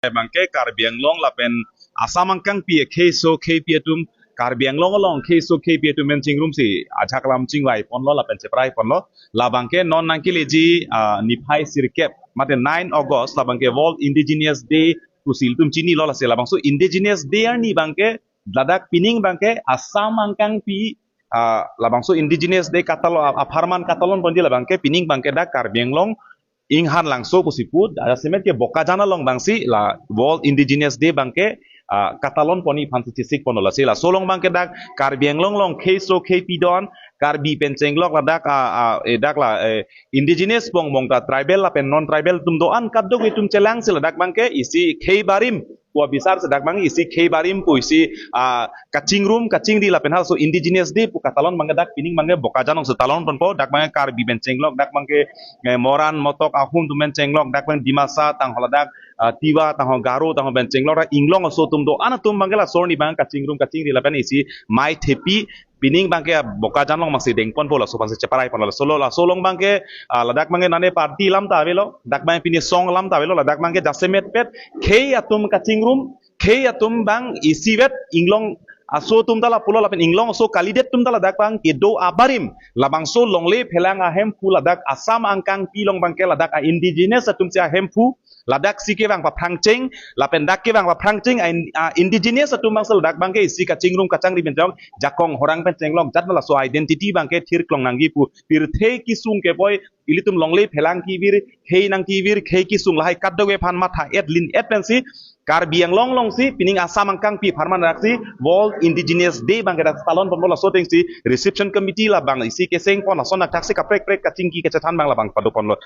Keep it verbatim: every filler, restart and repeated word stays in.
Bangke Karbi Anglong lapen Assam angkangpi kheiso kheipi atum, Karbi Anglong along kheiso kheipi atum pen chingrumsi ajak lam chingvai ponlo lapen cheprai ponlo. Labangke non nangkeleji, ah, niphai sirkep mate nine August labangke World Indigenous Day pusi ilitum chinilo. Lasi labangso Indigenous Day arni bangke ladak pining bangke Assam angkangpi, ah, labangso Indigenous Day katalon, apharman katalon ponji labangke pining bangke dak Karbi Anglong Inghan Langso pusi pu, jasemet ke Bokajan along bangsi la World Indigenous Day bangke, ah, katalon ponji aphansi chesik ponlo. Lasi laso along bangke dak Karbi Anglong along kheiso kheipi do-an, Karbi pen chenglok ladak, ah, ah, eh, dak la, eh, indigenous pong mong ta tribal lapen non tribal atum do-an kadokave atum chelangsi ladak bangke isi khei barim pu abisar si dak bang isi khei barim pu isi, ah, kachingrum kachingri lapen halaso Indigenous Day pu katalon bangke dak pining bangke Bokajan alongsi talon ponpo. Dak bangke Karbi pen chenglok, dak bangke, eh, Moran Motok Ahom atum pen chenglok, dak bang Dimasa tangho ladak, ah, Tiwa tangho Garo tangho pen chenglok, dak Inglong aso atum do-an atum bangke laso arni bang kachingrum kachingri lapen isi mei thepi pining bangke Bokajan along bangsi deng ponpo, laso bangsi cheprai ponlo. Laso lo, laso along bangke, ah, ladak bangke nane party alam ta avelo, dak bangke pini song alam ta avelo, ladak bangke jasemet pet khei atum kachingrum, khei atum bang isivet Inglong aso atum ta lapulo lapen Inglong aso kalidet atum ta ladak bangke do abarim, labangso longle phelang ahemphu ladak Assam angkangpi along bangke ladak a indigenous atumsi ahemphu, ladaksi kevang paphrangcheng, lapen dak kevang paphrangcheng a in-, a indigenous atum bangsi ladak bangke isi kachingrum kachingri pen jong jakong horang pen chenglok jat na laso identity bangke thirklong nangji pu pirthe kesung kepoi ilitum longle phelang kevir, khei nangkevir, khei kesung lahai kadokave aphan matha et lin et pensi Karbi Anglong alongsi pining Assam angkangpi apharman daksi World Indigenous Day bangke dak talon ponpo. Laso atengsi reception committee labang isi keseng pon, lason athaksi kaprek prek kachingki kachethan bang labang pado ponlo.